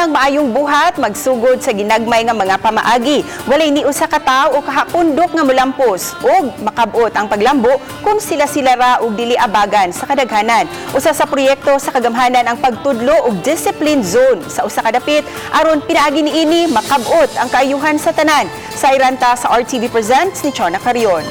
Tanang maayong buhat magsugod sa ginagmay nga mga pamaagi. Walay ni usa ka tawo o kahapundok nga mulampos ug makabot ang paglambo kung sila-sila ra og dili abagan sa kadaghanan. Usa sa proyekto sa kagamhanan ang pagtudlo og discipline zone sa usa ka dapit aron pinaagi niini makabot ang kaayuhan sa tanan. Sa iranta sa RTV Presents ni Chona Carion.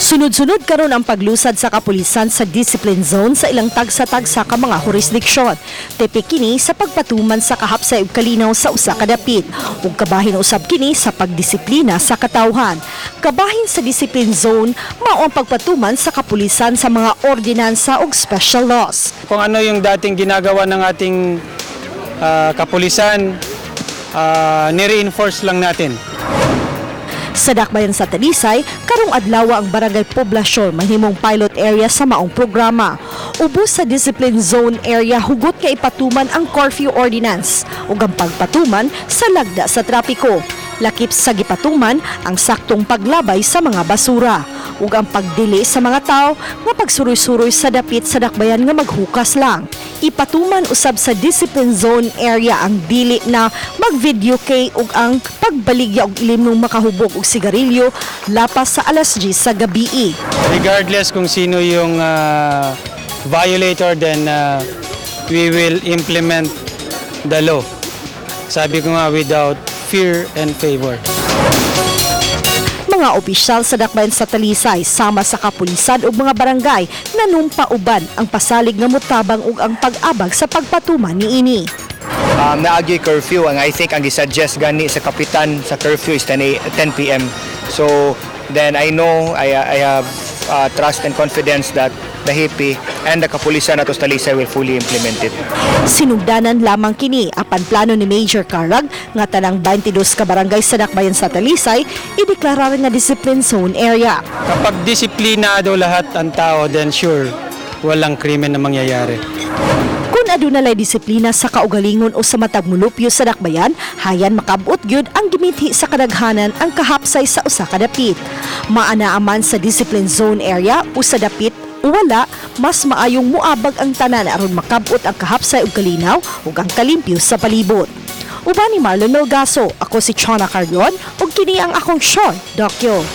Sunod-sunod karon ang paglusad sa kapulisan sa discipline zone sa ilang tagsa-tagsa ka mga jurisdiksyon. Tepe kini sa pagpatuman sa kahapsay ug kalinaw sa usa ka dapit ug kabahin usab kini sa pagdisiplina sa katawhan. Kabahin sa discipline zone mao ang pagpatuman sa kapulisan sa mga ordinansa ug special laws. Kung ano yung dating ginagawa ng ating kapulisan, nire-enforce lang natin. Sa Dakbayan sa Talisay, karong adlaw ang Barangay Poblasyon mahimong pilot area sa maong programa. Ubos sa discipline zone area, hugot nga ipatuman ang curfew ordinance ug ang pagpatuman sa lagda sa trapiko. Lakip sa gipatuman ang saktong paglabay sa mga basura ug ang pagdili sa mga tao nga pagsuroy-suroy sa dapit sa dakbayan nga maghukas lang. Ipatuman usab sa discipline zone area ang dili na mag-video kay ug ang pagbaligya og ilimnong makahubog og sigarilyo lapas sa alas 10 sa gabii. Regardless kung sino yung violator, then we will implement the law. Sabi ko nga, without fear and favor. Mga opisyal sa dakbayan sa Talisay sama sa kapulisan ug mga barangay nanumpa uban ang pasalig nga motabang ug ang pag-abag sa pagpatuman niini. Naagi curfew ang I think ang gisuggest gani sa kapitan sa curfew is 10 p.m. So then I know I have trust and confidence that the HIPI and the kapulisan ato sa Talisay will fully implement it. Sinugdanan lamang kini apan plano ni Major Carag nga tanang 22 ka barangay sa dakbayan sa Talisay ideklarar nga discipline zone area. Kapag disiplinado lahat ang tao, then sure, walang krimen na mangyayari. Kung aduna lay disiplina sa kaugalingon o sa matag mulupyo sa dakbayan, hayan makabot gyud ang gimithi sa kadaghanan ang kahapsay sa usa ka dapit. Maanaaman sa discipline zone area o sa dapit o wala, mas maayong muabag ang tanan aron makabot ang kahapsay ug kalinaw ug ang kalimpyo sa palibot. Uban ni Marlon Melgaso, ako si Chona Carrion ug kini ang akong short dokyo.